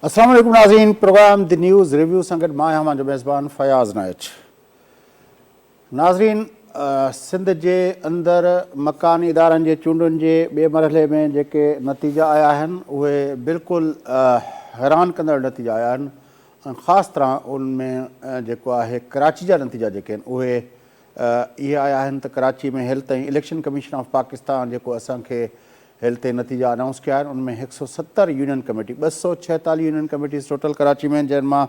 السلام عليڪم ناظرين پروگرام the news review سان گڏ مان آهيان اوهان جو ميزبان فياض نائچ ناظرين سنڌ جي اندر مڪاني ادارن جي چونڊن جي ٻئي مرحلي ۾ جيڪي نتيجا آيا آهن اهي بلڪل حيران ڪندڙ نتيجا آيا آهن ۽ خاص طرح ان ۾ جيڪو آهي ڪراچي جا نتيجا جيڪي آهن اهي اهي آيا آهن ته ڪراچي ۾ هيل تائين اليڪشن ڪميشن آف پاڪستان جيڪو اسان کي هيل تائين نتيجا انائونس ڪيا آهن ان ۾ هڪ سئو 70 union committee 246 union committees total Karachi ۾ آهن جنهن مان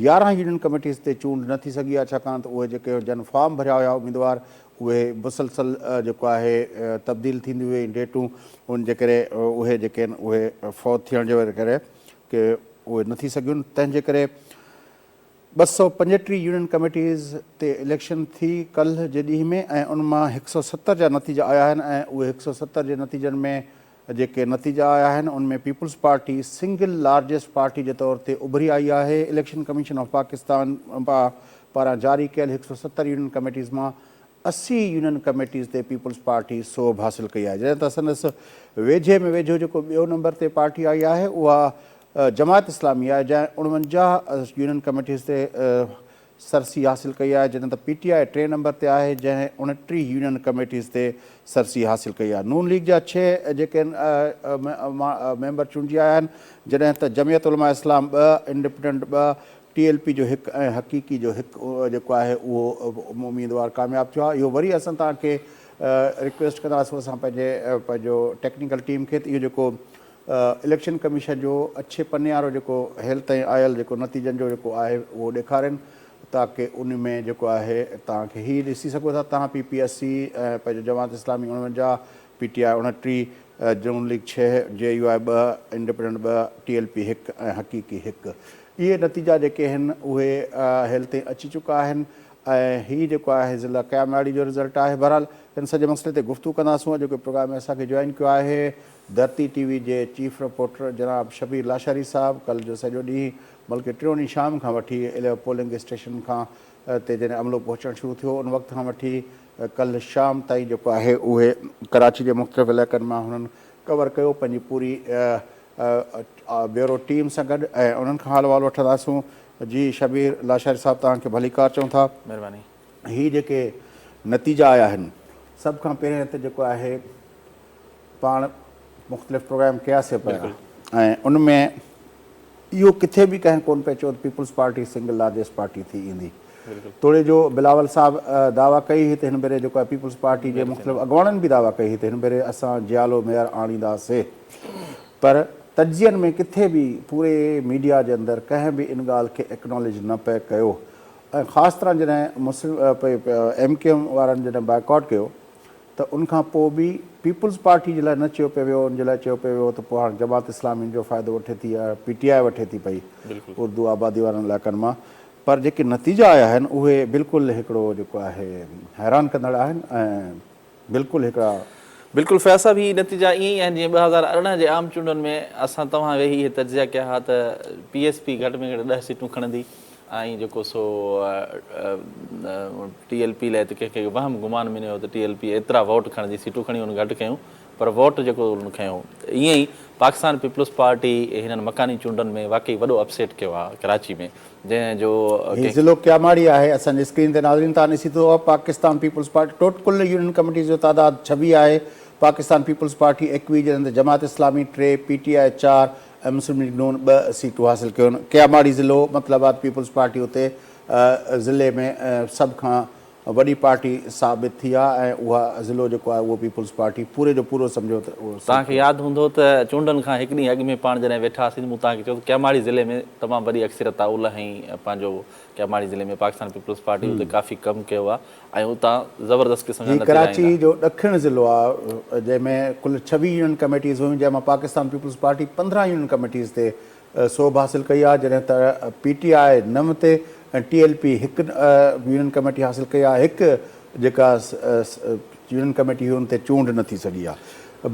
11 يونين ڪميٽيز تي چونڊ نه ٿي سگهي آهي ڇاڪاڻ ته اهي جيڪي جن فارم ڀريا هيا اميدوار اهي مسلسل جيڪو آهي تبديل ٿينديون ويون ڊيٽون ان جي ڪري اهي جيڪي آهن اهي فوت ٿيڻ جي ڪري ڪي اهي نه ٿي سگهيون تنهن جي ڪري 235 يونين ڪميٽيز تي اليڪشن ٿي ڪلهه جي ڏينهن ۾ ۽ ان مان 170 جا نتيجا آيا آهن ۽ اهي 170 جي نتيجن ۾ جيڪي نتيجا آيا آهن ان ۾ peoples party single largest party جي طور تي اڀري آئي آهي اليڪشن ڪميشن آف پاڪستان پاران جاري ڪيل 170 يونين ڪميٽيز مان 80 يونين ڪميٽيز تي پيپلز پارٽي سوڀ حاصل ڪئي آهي جڏهن ته سندس ويجهي ۾ ويجهو جيڪو ٻيو نمبر تي پارٽي آئي آهي اها جماعت اسلامي آهي جنهن 49 يونين ڪميٽيز تي سرسي حاصل ڪئي آهي جڏهن ته پي ٽي آء ٽئين نمبر تي آهي جنهن 29 يونين ڪميٽيز تي سرسي حاصل ڪئي آهي نون ليگ جا ڇهه جيڪي ميمبر چونڊجي آيا آهن جڏهن ته جمعيت علماء اسلام ٻه، انڊپنڊنٽ ٻه، ٽي ايل پي جو هڪ ۽ حقيقي جو هڪ جيڪو آهي اهو اميدوار ڪامياب ٿيو آهي اهو وري اسان توهان کي رڪويسٽ ڪنداسون اسان پنهنجي پنهنجو ٽيڪنيڪل ٽيم کي ته اهو جيڪو اليڪشن ڪميشن جو اڇي پني وارو جيڪو هيل تائين آيل جيڪو نتيجن جو جيڪو آهي اهو ڏيکارين تاڪه ان ۾ جيڪو آهي توهان کي هي ڏسي سگهو ٿا توهان پي پي 80 ۽ پنهنجو جماعت اسلامي 49 پي ٽي آء 29 جنون ليگ ڇهه، جي يو آء ٻه، انڊپينڊنٽ ٻه، ٽي ايل پي هڪ ۽ حقيقي هڪ. اهي نتيجا جيڪي آهن اهي هيل تائين اچي چڪا آهن ۽ هي جيڪو آهي ضلع ڪياماڙي جو رزلٽ آهي. بهرحال هن سڄي مسئلي تي گفتگو ڪنداسون. اڄوڪي پروگرام ۾ اسان کي جوائن ڪيو آهي ڌرتي ٽي وي جي چيف رپورٽر جناب شبير لاشاري صاحب. ڪلهه جو سڄو ڏينهن بلڪه ٽيون ڏينهن شام کان وٺي پولنگ اسٽيشن کان تي جڏهن عملو پهچڻ شروع ٿيو ان وقت کان وٺي ڪلهه شام تائين جيڪو آهي اهي ڪراچي جي مختلف علائقن مان هنن ڪور ڪيو پنهنجي پوري بيورو ٽيم سان گڏ ۽ انهن کان حال احوال وٺنداسون جي شبير لاشاري صاحب توهان کي ڀليڪار چئون ٿا. مهرباني. هي جيڪي نتيجا آيا آهن سڀ کان پهرين ته جيڪو آهي پاڻ مختلف پروگرام ڪياسي پيا ۽ ان ۾ اهو ڪٿي به ڪنهن ڪونه پئي چيو ته peoples party single largest party ٿي ايندي. توڙي جو بلاول صاحب دعويٰ ڪئي هئي ته هن ڀيري جيڪو آهي پيپلز پارٽي جي مختلف اڳواڻن به دعويٰ ڪئي هئي ته هن ڀيري اسان جيالو ميئر آڻينداسي پر تجزين ۾ ڪٿي به پوري ميڊيا جي اندر ڪنهن به ان ڳالهه کي ايڪناليج نه پئي ڪيو ۽ خاص طرح جڏهن مسلم ايم ڪيو ايم وارن جڏهن بائيڪاٽ ڪيو ته ان کان پوء به پيپلز پارٽي جي لاء نه چيو پئي ويو، ان جي لاء چيو پئي ويو ته پوء هاڻ جماعت اسلامي ان جو فائدو وٺي ٿي يا پي ٽي آء وٺي ٿي پئي اردو آبادي وارن علائقن مان پر جيڪي نتيجا آيا آهن اهي بلڪل هڪڙو جيڪو آهي حيران ڪندڙ آهن ۽ بلڪل هڪڙا. بلڪل فياض صاحب هي نتيجا ائين ئي آهن جيئن 2018 جي عام چونڊن ۾ اسان توهان ويهي اهي تجزيا ڪيا ها ته پي ايس پي گهٽ ۾ گهٽ ڏهه سيٽون کڻندي ۽ جيڪو سو ٽي ايل پي لاء ته ڪنهن کي وهم گمان ۾ نه هيو ته ٽي ايل پي ايترا ووٽ کڻندي، سيٽون کڻي هن گهٽ کنيون پر ووٽ جيڪو هن کنيو ته ائين ئي پاڪستان پيپلز پارٽي هنن مڪاني چونڊن ۾ واقعي وڏو اپسيٽ ڪيو آهي ڪراچي ۾ جنهن جو هي ضلعو ڪياماڙي آهي اسان جي اسڪرين تي ناظرين توهان ڏسي ٿو پاڪستان پيپلز پارٽي ٽوٽ ڪل يونين ڪميٽيز جو تعداد 26 آهي پاڪستان پيپلز پارٽي 21 جڏهن ته جماعت اسلامي ٽي پي ٽي آء چار ۽ مسلم ليگ نون ٻه سيٽون حاصل ڪيون. ڪياماڙي ضلعو مطلب آ ته پيپلز پارٽي اتي ضلعي ۾ سڀ کان وڏي پارٽي ثابت ٿي آ ۽ اها ضلعو جيڪو آهي اهو پيپلز پارٽي پوري جو پورو سمجهو ته اهو توهان کي ياد هوندو ته چونڊن کان هڪ ڏينهن اڳ ۾ پاڻ جڏهن ويٺا هئاسين ته مون توهان کي چيو ته ڪياماڙي ضلعي ۾ تمام وڏي اڪثريت آ اولهه ۽ پنهنجو ڪياماڙي ضلعي ۾ پاڪستان پيپلز پارٽي اتي ڪافي ڪم ڪيو آ ۽ اتان زبردست قسم جا هي نتيجا ڪراچي ايندا. جو ڏکڻ ضلعو آ جنهن ۾ ڪل 26 يونين ڪميٽيز هيون جنهن مان Pakistan peoples party 15 union committees تي سوڀ حاصل ڪئي آ جڏهن ته پي ٽي آء نو تي ۽ ٽي ايل پي هڪ يونين ڪميٽي حاصل ڪئي آ هڪ جيڪا يونين ڪميٽي هئي ان تي چونڊ نه ٿي سگهي آ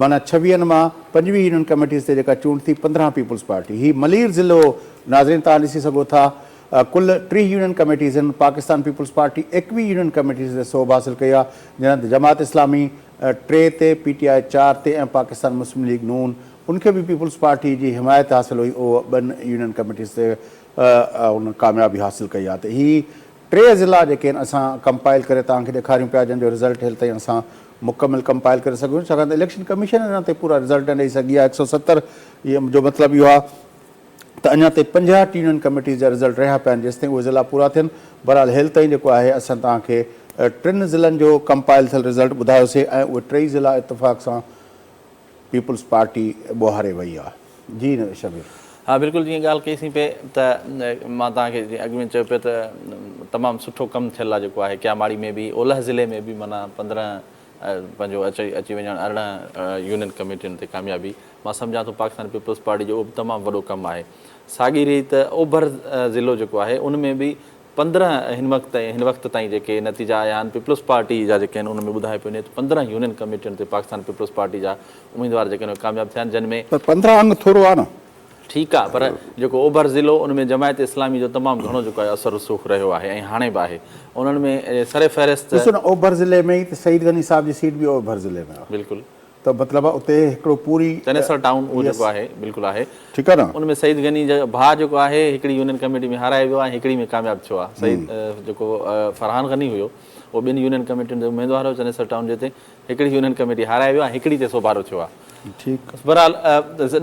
معنيٰ ڇويهن مان 25 يونين ڪميٽيز تي جيڪا چونڊ ٿي 15 پيپلز پارٽي هي ملير ضلعو ناظرين توهان ڏسي سگهو ٿا ڪل 30 يونين ڪميٽيز آهن، Pakistan peoples party 21 union committees تي سوڀ حاصل ڪئي آهي، جڏهن ته جماعت اسلامي ٽي تي، پي ٽي آء چار تي ۽ پاڪستان مسلم ليگ نون ان کي به پيپلز پارٽي جي حمايت حاصل هئي اهو ٻن يونين ڪميٽيز تي ان ڪاميابي حاصل ڪئي آهي ته هي ٽي ضلعا جيڪي آهن اسان ڪمپائل ڪري توهان کي ڏيکاريون پيا جن جو رزلٽ هيل تائين اسان مڪمل ڪمپائل ڪري سگهيون ڇاڪاڻ ته اليڪشن ڪميشن اڃا تائين پورا رزلٽ نه ڏئي سگهي آهي 170 جو مطلب اهو آهي ته اڃا تائين 50 يونين ڪميٽيز جا رزلٽ رهيا پيا آهن جيستائين اهي ضلعا پورا ٿين بهرحال هيل تائين جيڪو آهي اسان توهان کي ٽن ضلعن جو ڪمپائل ٿيل رزلٽ ٻڌايوسي ۽ اهي ٽئي ضلعا اتفاق سان پيپلز پارٽي ٻوهاري وئي آ جي شبير. ها بلڪل جيئن ڳالهه ڪئي سين پئي ته مان توهان کي جيئن اڳ ۾ چيو پئي ته تمام سٺو ڪم ٿيل آ جيڪو آهي ڪياماڙي ۾ به اولهه ضلعي ۾ به معنيٰ 15 پنهنجو اچي اچي وڃڻ 18 يونين ڪميٽين تي ڪاميابي مان سمجهان ٿو پاڪستان پيپلز پارٽي جو اهو به تمام وڏو ڪم آهي ساڳي ريت اوڀر ضلعو جيڪو آهي ان ۾ به 15 هن وقت تائين هن وقت تائين جيڪي نتيجا آيا آهن پيپلز پارٽي جا جيڪي آهن ان ۾ ٻڌايو پيو وڃي ته 15 يونين ڪميٽين تي پاڪستان پيپلز پارٽي جا اميدوار جيڪي آهن اهي ڪامياب ٿيا آهن جن ۾. پر 15 انگ ٿورو آهي نه. ٺيڪ آهي پر جيڪو اوڀر ضلعو ان ۾ جماعت اسلامي جو تمام گهڻو جيڪو آهي اثر رسوخ رهيو آهي ۽ هاڻي به آهي انهن ۾ سر فهرست. ڏسو نه اوڀر ضلعي ۾ ئي ته سعيد غني صاحب جي سيٽ به اوڀر ضلعي ۾ آهي. بلڪل. ته مطلب آ اتي هڪڙو پوري. چنيسر ٽائون اهو جيڪو آهي بلڪل آهي. ٺيڪ آ نه. ان ۾ سعيد غني جو ڀاء جيڪو آهي هڪڙي يونين ڪميٽي ۾ هارائي ويو آهي ۽ هڪڙي ۾ ڪامياب ٿيو آهي. سعيد جيڪو فرحان غني هيو اهو ٻن يونين ڪميٽين تي اميدوار هيو چنيسر ٽائون جي تي هڪڙي يونين ڪميٽي هارائي ويو ۽ هڪڙي تي سوڀارو ٿيو آهي. ٺيڪ. بهرحال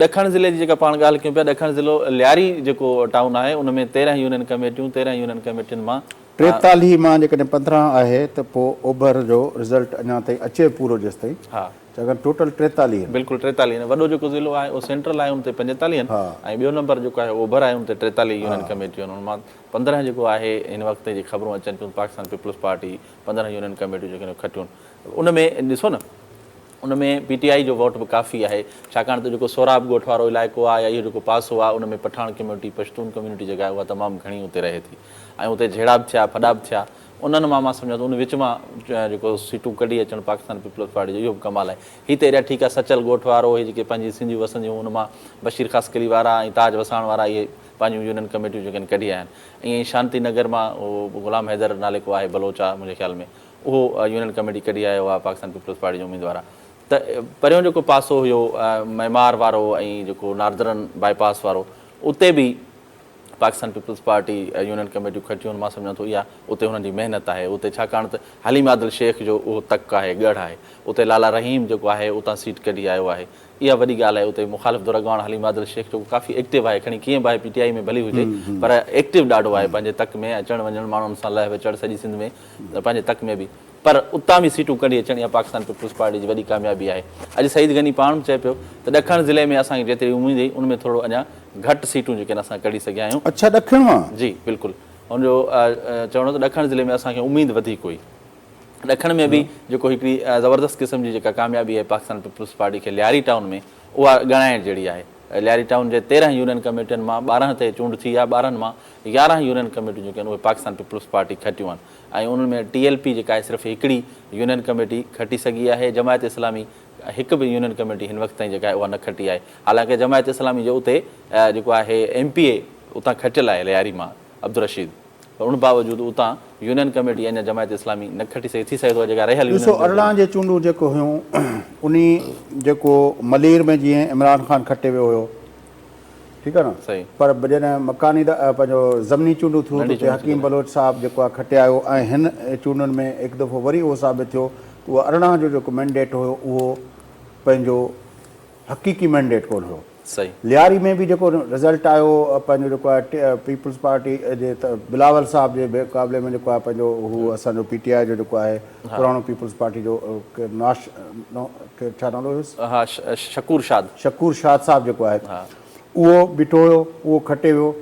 ڏکڻ ضلعي جي جيڪا پاڻ ڳالهه ڪيون پيا ڏکڻ ضلعو لياري جيڪو ٽائون آهي ان ۾ 13 يونين ڪميٽيون 13 يونين ڪميٽين مان. 43 مان جيڪڏهن 15 آهي ته پوء اوڀر جو رزلٽ اڃا تائين اچي پورو جيستائين ها. ڇاڪاڻ ٽوٽل 43 آهن. بلڪل 43 آهن وڏو جيڪو ضلعو آهي اهو سينٽرل آهي ان تي 45 آهن ۽ ٻيو نمبر جيڪو آهي اوڀر آهي ان تي 43 يونين ڪميٽيون آهن ان مان 15 جيڪو آهي هن وقت تائين جيڪي خبرون اچن پيون پاڪستان پيپلز پارٽي 15 يونين ڪميٽيون جيڪي آهن کٽيون ان ۾ ڏسو نه ان ۾ پي ٽي آء جو ووٽ به ڪافي آهي ڇاڪاڻ ته جيڪو سهراب ڳوٺ وارو علائقو آهي يا اهو جيڪو پاسو آهي ان ۾ پٺاڻ ڪميونٽي پشتون ڪميونٽي جيڪا آهي اها تمام گهڻي اتي رهي ٿي ۽ اتي جهيڙا به ٿيا ڦڏا به ٿيا انهن مان مان سمجهان ٿو ان وچ مان جيڪو سيٽون ڪڍي اچڻ پاڪستان پيپلز پارٽي جو اهو به ڪمال آهي. هي ته ايريا ٺيڪ آهي سچل ڳوٺ وارو هي جيڪي پنهنجي سنڌيون وسنديون ان مان بشير خاصخيلي وارا ۽ تاج وساڻ وارا اهي پنهنجون يونين ڪميٽيون جيڪي آهن ڪڍي آيا آهن. ائين ئي شانتي نگر مان اهو غلام حيدر نالي ڪو آهي بلوچ آهي منهنجي خيال ۾ اهو يونين ڪميٽي ڪڍي آيو آهي پاڪستان پيپلز پارٽي جو اميدوار آهي ته پريون جيڪو پاسو هيو معمار وارو ۽ جيڪو ناردرن بائي پاس وارو اتي به پاڪستان پيپلز پارٽي يونين ڪميٽيون کٽيون مان سمجهان ٿو اها اتي هنن جي محنت آهي اتي ڇاڪاڻ ته حليم عادل شيخ جو اهو تڪ آهي ڳڙهه آهي اتي لالا رحيم جيڪو آهي اتان سيٽ ڪڍي آيو آهي اها وڏي ڳالهه آهي اتي مخالف ڌر اڳواڻ حليم عادل شيخ جيڪو ڪافي ايڪٽو آهي کڻي ڪيئن به آهي پي ٽي آء ۾ ڀلي هجي پر ايڪٽو ڏاڍو آهي پنهنجي تڪ ۾ اچڻ وڃڻ ماڻهن سان لهه وچڙ سڄي سنڌ ۾ پنهنجي تڪ ۾ به پر اتان به سيٽون ڪڍي اچڻ اها پاڪستان پيپلز پارٽي جي وڏي ڪاميابي آهي. اڄ سعيد غني پاڻ به چئي پيو ته ڏکڻ ضلعي ۾ اسان کي جيتري اميد هئي ان ۾ ٿورو اڃا گهٽ سيٽون جيڪي آهن اسان ڪڍي سگهيا آهيون. اڇا ڏکڻ مان؟ جي بلڪل هن جو چوڻ هو ته ڏکڻ ضلعي ۾ اسان کي اميد وڌيڪ هئي. ڏکڻ ۾ به جيڪو هڪڙي زبردست قسم جي جيڪا ڪاميابي آهي پاڪستان پيپلز پارٽي کي لياري ٽائون ۾ اها ڳڻائڻ جهڙي آهي. لياري ٽائون جي 13 يونين ڪميٽين مان 12 تي چونڊ ٿي آهي 12 مان 11 يونين ڪميٽيون جيڪي آهن اهي پاڪستان پيپلز پارٽي کٽيون آهن. ۽ انهن ۾ ٽي ايل پي جيڪا آهي صرف هڪڙي يونين ڪميٽي کٽي سگهي آهي، جماعت اسلامي هڪ به يونين ڪميٽي هن وقت تائين جيڪا آهي اها نه کٽي آهي، حالانڪه جماعت اسلامي جو اتي جيڪو آهي ايم پي اي اتان کٽيل آهي لياري مان عبدالرشيد پر ان باوجود اتان يونين ڪميٽي اڃا جماعت اسلامي نه کٽي سگهي، ٿي سگهي ٿو جيڪا رهيل يونين ڏسو 18 جي چونڊون جيڪو هيون انهي جيڪو ملير ۾ جيئن عمران خان کٽي ويو هيو ٺيڪ آ نه صحيح. پر جڏهن مڪاني پنهنجو ضمني چونڊون ٿيون ته ننڍي اتي چونڊ ٿي حڪيم بلوچ صاحب جيڪو آ کٽي آيو ۽ هن چونڊن ۾ هڪ دفعو وري اهو ثابت ٿيو ته اهو 18 جو جيڪو مينڊيٽ هيو اهو پنهنجو حقيقي مينڊيٽ ڪونه هيو. صحيح. لياري ۾ به جيڪو رزلٽ آيو پنهنجو جيڪو آهي پيپلز پارٽي جي بلاول صاحب جي مقابلي ۾ جيڪو آهي پنهنجو هو اسان جو پي ٽي آء جو جيڪو آهي پراڻو پيپلز پارٽي جو ناش ڇا نالو هيس؟ ها شڪور شاد. شڪور شاد صاحب جيڪو آهي اهو بيٺو هيو اهو کٽي ويو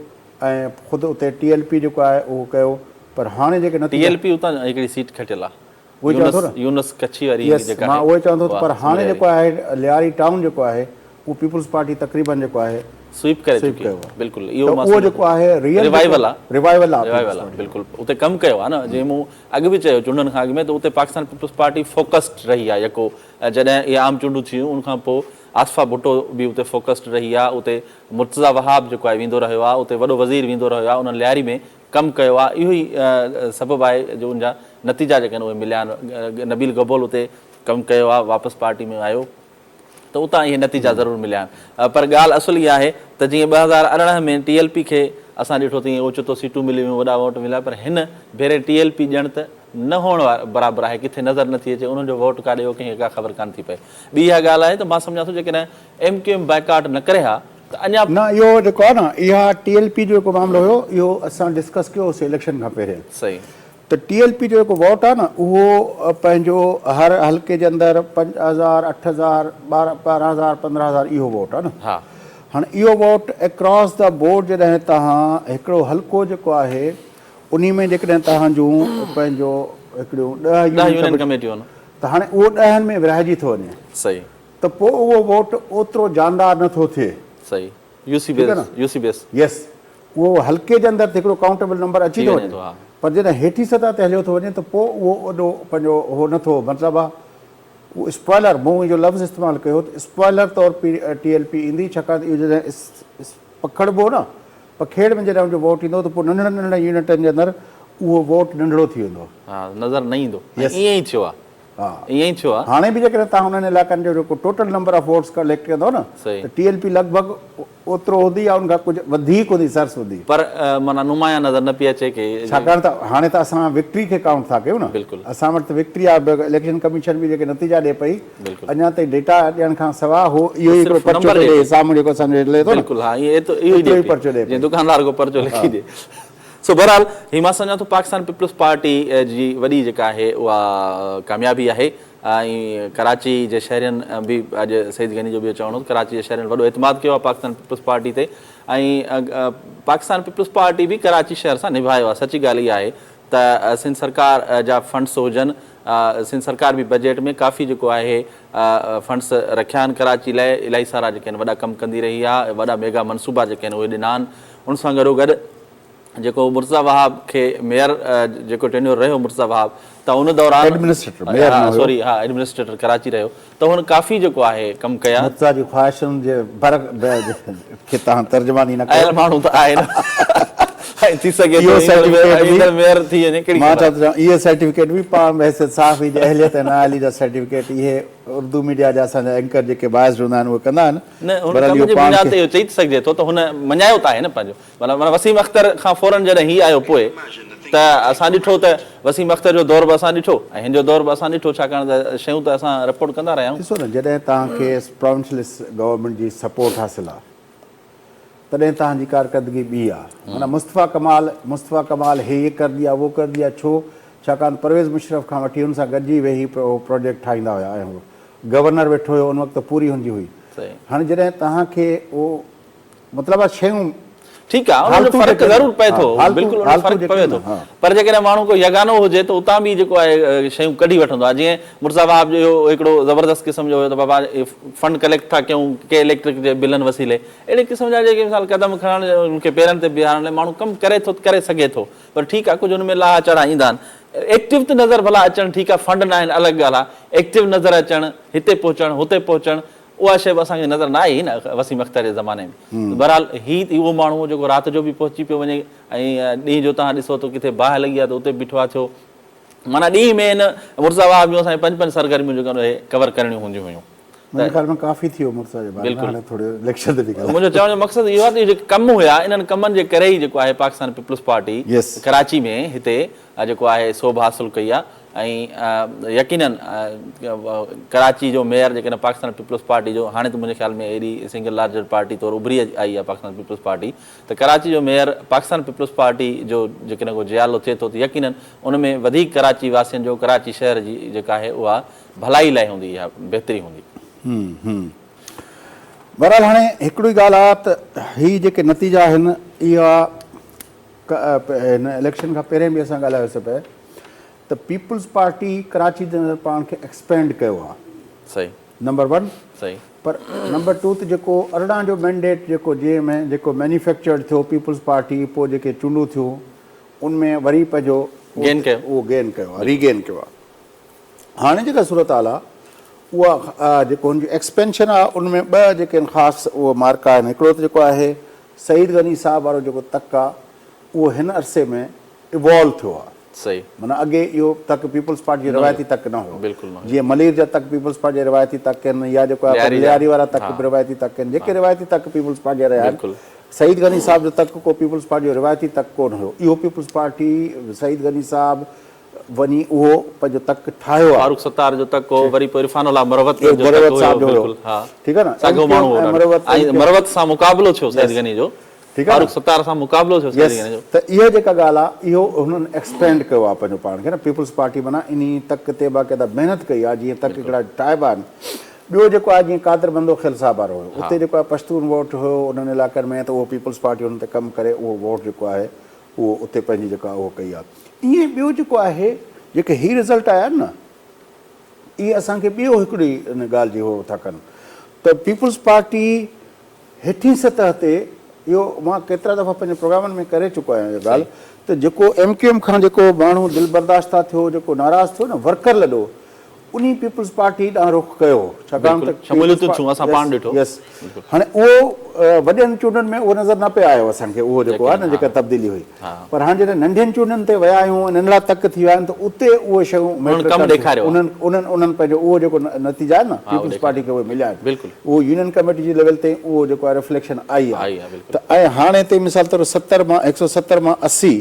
۽ خود اتي ٽي ايل پي جيڪو آهي اهو ڪيو پر هاڻي جيڪي نتيجا. ٽي ايل پي اتان هڪڙي سيٽ کٽيل آهي. اهو ئي چوان ٿو نه. يونس ڪڇي واري يس جيڪا مان آهي اهو ئي چوان ٿو ته اها پر هاڻي سمري جيڪو واري. آهي لياري ٽائون جيڪو آهي اهو پيپلز پارٽي تقريبن جيڪو آهي سوئيپ ڪري سوئيپ چڪي ڪيو آهي بلڪل ته اهو مان اهو سمجهان جيڪو ٿو آهي ريئل جيڪو ريوائيول آهي ريوائيول آهي ريوائيول پيپلز آهي پارٽي جو. بلڪل اتي ڪم ڪيو آهي نه جيئن مون اڳ به چيو چونڊن کان اڳ ۾ ته اتي پاڪستان پيپلز پارٽي فوڪسڊ رهي آهي يڪو جڏهن اهي عام چونڊون ٿيون ان کان پوء آصفه ڀٽو به اتي فوڪسڊ رهي آهي، اتي مرتضيٰ وهاب جيڪو آهي ويندو رهيو آهي، اتي وڏو وزير ويندو رهيو آهي، انهن لياري ۾ ڪم ڪيو آهي، اهو ئي سبب آهي جو ان جا نتيجا جيڪي آهن اهي مليا آهن، نبيل گبول اتي ڪم ڪيو آهي، واپس پارٽي ۾ آيو. ته اتان اهي نتيجا ضرور مليا آهن پر ڳالهه اصل اها آهي ته جيئن 2018 ۾ ٽي ايل پي کي اسان ڏٺو ته ائين اوچتو سيٽون ملي ويون وڏا ووٽ مليا پر هن ڀيري ٽي ايل پي ڄڻ ته نه هئڻ برابر آهي ڪٿي نظر نٿي اچي انهن جو ووٽ ڪاڏي ويو ڪنهن کي ڪا خبر ڪانه ٿي پئي ٻي اها ڳالهه آهي ته مان سمجهان ٿو جيڪڏهن ايم ڪيو ايم بائيڪاٽ نه ڪري ها ته اڃا نه اهو جيڪو آهي نه اها ٽي ايل پي جو جيڪو معاملو هيو اهو اسان ڊسڪس ڪيو هوسي اليڪشن کان پهرين صحيح. ته ٽي ايل پي جو جيڪو ووٽ آهي نه اهو پنهنجو هر حلقي جي اندر 5000، 8000، 12000، 15000 اهو ووٽ آهي نه ها. هاڻي اهو ووٽ اڪراس the board جڏهن توهان هڪڙو حلقو جيڪو آهي انهي ۾ جيڪڏهن توهان جون پنهنجو هڪڙيون ڏهه 10 يونين ڪميٽيون ته هاڻي اهو ڏهن ۾ ورهائجي ٿو وڃي صحيح. ته پوء اهو ووٽ اوترو جاندار نه ٿو ٿئي. صحيح يو سي بيس يو سي بيس. يس اهو حلقي جي اندر ته هڪڙو ڪائونٽيبل نمبر اچي ٿو وڃي پر جڏهن هيٺين سطح تي هليو ٿو وڃي ته پوء اهو ايڏو پنهنجو هو نه ٿو مطلب آ اهو اسپوائلر مون اهو لفظ استعمال ڪيو ته اسپوائلر طور پي ٽي ايل پي ايندي ڇاڪاڻ ته اهو جڏهن پکڙبو نه پکيڙ ۾ جڏهن ان جو ووٽ ايندو ته پوء ننڍڙن ننڍڙن يونٽن جي اندر اهو ووٽ ننڍڙو ٿي ويندو. ها نظر نه ايندو ۽ ائين ئي ٿيو آ. ها ائين ئي ٿيو آ. هاڻي به جيڪڏهن توهان انهن علائقن جو جيڪو total number of votes collect ڪندو نه صحيح. ته ٽي ايل پي لڳ ڀڳ اوترو هوندي يا ان کان ڪجهه وڌيڪ هوندي سرس هوندي. پر معنيٰ نمايان نظر نه پئي اچي ڪي. ڇاڪاڻ ته هاڻي ته اسان وڪٽري کي ڪائونٽ ٿا ڪيون نه. بلڪل. اسان وٽ ته وڪٽري آ اليڪشن ڪميشن به جيڪي نتيجا ڏي پئي بلڪل. اڃا تائين ڊيٽا ڏيڻ کان سواء هو اهو ئي هڪڙو صرف پرچو نمبر ٿو ڏي ڏي پئي. سامهون جيڪو اسان جو هلي ٿو نه بلڪل ها ائين ايترو اهو ئي اوترو ڏي ئي پئي پرچو ڏي جيئن پئي. دڪاندار ڪو پرچو لکي ڏي. سو بهرحال هي مان سمجهان ٿو پاڪستان پيپلز پارٽي جي وڏي جيڪا آهي اها ڪاميابي آهي ۽ ڪراچي جي شهرين به اڄ سعيد غني جو به اهو چوڻ هو ته ڪراچي جي شهرين وڏو اعتماد ڪيو آهي پاڪستان پيپلز پارٽي تي ۽ پاڪستان پيپلز پارٽي به ڪراچي شهر سان نڀايو آهي سچي ڳالهه اها آهي ته سنڌ سرڪار جا فنڊس هجن سنڌ سرڪار به بجيٽ ۾ ڪافي جيڪو آهي فنڊس رکيا آهن ڪراچي لاء الاهي سارا جيڪي آهن وڏا ڪم ڪندي رهي آهي وڏا ميگا منصوبا جيڪي آهن اهي ڏنا آهن ان سان گڏو گڏ جيڪو مرتضيٰ وهاب کي ميئر جيڪو ٽينيور رهيو مرتضيٰ وهاب ته ان دوران ايڊمنسٽريٽر ميئر نه هيو سوري ها ايڊمنسٽريٽر ڪراچي رهيو ته هن ڪافي جيڪو آهي ڪم ڪيا. مرتضيٰ جي خواهشن جي برق کي توهان ترجماني نه ڪيو. آيل ماڻهو ته آهي نه ۽ ٿي سگهي ٿو اهو سرٽيفڪيٽ ايندڙ ميئر ٿي وڃي ڪهڙي مان ڇا ٿو چوان اهو سرٽيفڪيٽ به پاڻ بحيثيت صحافي جي اهليت ۽ نااهلي جا سرٽيفڪيٽ اهي اردو ميڊيا جا اسان جا اينڪر جيڪي باعث هوندا آهن اهي ڪندا آهن. نه هن ڪم جي بنياد تي اهو چئي ته سگهجي ٿو ته هن مڃايو ته آهي نه پنهنجو معنيٰ معنيٰ وسيم اختر کان فورن جڏهن هي آيو پوء ته اسان ڏٺو ته وسيم اختر جو دور به اسان ڏٺو ۽ هن جو دور به اسان ڏٺو ڇاڪاڻ ته شيون ته اسان رپورٽ ڪندا رهيا آهيون. ڏسو نه جڏهن توهان کي پراونشل گورنمينٽ جي سپورٽ حاصل آهي تڏهن توهان جي ڪارڪردگي ٻي آهي معنيٰ مصطفيٰ ڪمال مصطفيٰ ڪمال هي يي ڪر ديا وو ڪر ديا ڇو ڇاڪاڻ ته پرويز مشرف کان وٺي هن سان گڏجي ويهي اهو پروجيڪٽ ٺاهيندا هيا ۽ هو گورنر ويٺو هيو ان وقت ته پوري هن جي هئي هاڻي جڏهن توهان کي اهو مطلب آ شيون ٺيڪ آ ان جو فرق ضرور پئي ٿو بلڪل ان جو فرق پوي ٿو پر جيڪڏهن ماڻهو ڪو يگانو هجي ته اتان به جيڪو آهي شيون ڪڍي وٺندو آ جيئن مرتضيٰ وهاب جو اهو هڪڙو زبردست قسم جو هيو ته بابا فنڊ ڪليڪٽ ٿا ڪيون ڪي اليڪٽرڪ جي بلن وسيلي اهڙي قسم جا جيڪي مثال قدم کڻڻ ان کي پيرن تي بيهارڻ لاء ماڻهو ڪم ڪري ٿو ڪري سگهي ٿو پر ٺيڪ آ ڪجهه ان ۾ لاها چاڙها ايندا آهن ايڪٽو ته نظر ڀلا اچڻ ٺيڪ آ فنڊ نه آهن الڳ ڳالهه آ ايڪٽو نظر اچڻ هتي پهچڻ هتي پهچڻ اها شيء به اسان کي نظر نه آئي نه وسيم اختر جي زماني ۾ بهرحال هي اهو ماڻهو هو جيڪو رات جو به پهچي پيو وڃي ۽ ڏينهن جو توهان ڏسو ته ڪٿي باهه لڳي آ ته اتي بيٺو آ ٿيو معنيٰ ڏينهن ۾ هن مرزا وهاب جون اسان کي پنج پنج سرگرميون جيڪي آهن اهي ڪور ڪرڻيون هونديون هيون. منهنجي خيال ۾ ڪافي ٿي ويو مرتضيٰ جي باري ۾ هاڻي ٿوري اليڪشن تي به ڳالهايو. منهنجو چوڻ جو مقصد اهو آهي ته اهي جيڪي ڪم هيا انهن ڪمن جي ڪري ئي جيڪو آهي پاڪستان پيپلز پارٽي ڪراچي ۾ هتي جيڪو آهي سوڀ حاصل ڪئي آهي ۽ يقينن ڪراچي جو ميئر جيڪڏهن پاڪستان پيپلز پارٽي جو هاڻي ته منهنجي خيال ۾ ايڏي سنگل لارجر پارٽي طور اڀري آئي آهي پاڪستان پيپلز پارٽي ته ڪراچي جو ميئر پاڪستان پيپلز پارٽي جو جيڪڏهن ڪو جيالو ٿئي ٿو ته يقينن ان ۾ وڌيڪ ڪراچي واسين جو ڪراچي شهر جي جيڪا آهي اها ڀلائي لاء هوندي يا بهتري هوندي. بهرحال هاڻي هڪڙي ڳالهه آ ته هي جيڪي نتيجا آهن اها هن اليڪشن کان پهرين به اسان ڳالهايوسي پئي ته پيپلز پارٽي ڪراچي جي اندر پاڻ کي ايڪسپينڊ ڪيو آ صحيح نمبر ون صحيح پر نمبر ٽو ته جيڪو 18 جو مينڊيٽ جيڪو جي ۾ جيڪو مينيفيڪچرڊ ٿيو پيپلز پارٽي پوء جيڪي چونڊون ٿيون ان ۾ وري پنهنجو گين ڪيو اهو گين ڪيو آ ريگين ڪيو آ. هاڻي جيڪا صورتحال آ اها جيڪو هن جو ايڪسپينشن آ ان ۾ ٻه جيڪي آهن خاص اهي مارڪا آهن هڪڙو ته جيڪو آهي سعيد غني صاحب وارو جيڪو تڪ آ اهو هن عرصي ۾ ايوالو ٿيو آ. صحيح. معنيٰ اڳي اهو تڪ پيپلز پارٽي جو روايتي تڪ نه هو. بلڪل نه هو. جيئن ملير جا تڪ پيپلز پارٽي جا روايتي تڪ آهن يا جيڪو آهي لياري وارا تڪ به روايتي تڪ آهن. جيڪي روايتي تڪ پيپلز پارٽي جا رهيا آهن. سعيد غني صاحب جو تڪ ڪو پيپلز پارٽي جو روايتي تڪ ڪونه هيو. اهو پيپلز پارٽي سعيد غني صاحب وڃي اهو پنهنجو تڪ ٺاهيو آهي. فاروق ستار جو تڪ هو، وري پوء عرفان الله مروت جو تڪ هيو، بلڪل ها ٺيڪ آهي نه. ساڳيو ماڻهو هو ڏاڍو ۽ مروت سان مقابلو ٿيو سعيد غني جو. ٺيڪ آهي نه. فاروق ستار سان مقابلو ٿيو سعيد غني جو. ته اها جيڪا ڳالهه آهي اهو هنن ايڪسپينڊ ڪيو آهي پنهنجو پاڻ کي نه پيپلز پارٽي معنيٰ انهي تڪ تي باقاعده محنت ڪئي آهي جيئن تڪ هڪڙا ٺاهبا آهن. ٻيو جيڪو آهي جيئن قادر مندوخيل صاحب وارو هيو اتي جيڪو آهي پشتون ووٽ هيو انهن علائقن ۾ ته اهو پيپلز پارٽي انهن تي ڪم ڪري اهو ووٽ جيڪو آهي اهو اتي پنهنجي جيڪا اهو ڪئي آهي. ائين ٻيو جيڪو آهي جيڪي هي رزلٽ آيا آهن نه اهي اسان کي ٻيو هڪڙي ان ڳالهه جي هو ٿا ڪن ته پيپلز پارٽي هيٺين سطح تي اهو مان ڪيترا دفعا پنهنجي پروگرامن ۾ ڪري چڪو آهيان اها ڳالهه ته جيڪو ايم ڪيو ايم کان جيڪو ماڻهو دل برداشته ٿيو جيڪو ناراض ٿيو نه ورڪر لڏو انهي پيپلز پارٽي ڏانهن رخ ڪيو ڇاڪاڻ ته شموليت ٿيون اسان پاڻ ڏٺو يس هاڻي اهو وڏين چونڊن ۾ اهو نظر نه پئي آيو اسان کي اهو جيڪو آهي نه جيڪا تبديلي هئي پر هاڻي جڏهن ننڍين چونڊن تي ويا آهيون ۽ ننڍڙا تڪ ٿي ويا آهن ته اتي اهي شيون انهن ڪم ڏيکاريو انهن انهن انهن پنهنجو اهو جيڪو نتيجا آهن نه پيپلز پارٽي کي اهي مليا آهن اهو يونين ڪميٽي جي ليول تي اهو جيڪو آهي رفليڪشن آئي آهي ته ۽ هاڻي هتي مثال طور 70 مان 170 مان 80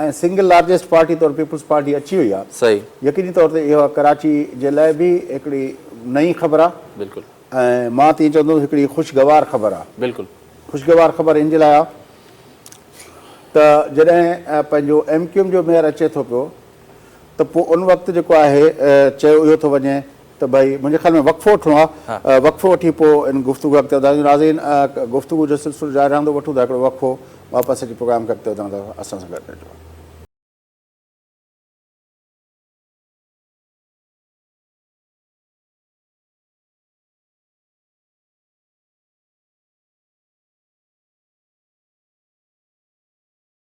۽ سنگل لارجيسٽ پارٽي طور پيپلز پارٽي اچي وئي آهي صحيح يقيني طور تي اها ڪراچي جي لاء به هڪڙي نئين خبر آهي بلڪل ۽ مان ته ائين چوندس هڪڙي خوشگوار خبر آهي بلڪل خوشگوار خبر ان جي لاء آهي ته جڏهن پنهنجو ايم ڪيو ايم جو ميئر اچي ٿو پيو ته پوء ان وقت جيڪو آهي چيو اهو ٿو وڃي ته ڀئي منهنجي خيال ۾ وقفو وٺڻو آهي وقفو وٺي پوء ان گفتگو کي اڳتي وڌائينداسين ناظرين گفتگو جو سلسلو جاري رهندو وٺون ٿا هڪڙو وقفو واپس اچي پروگرام کي اڳتي وڌائينداسين اسان سان گڏ رهجو.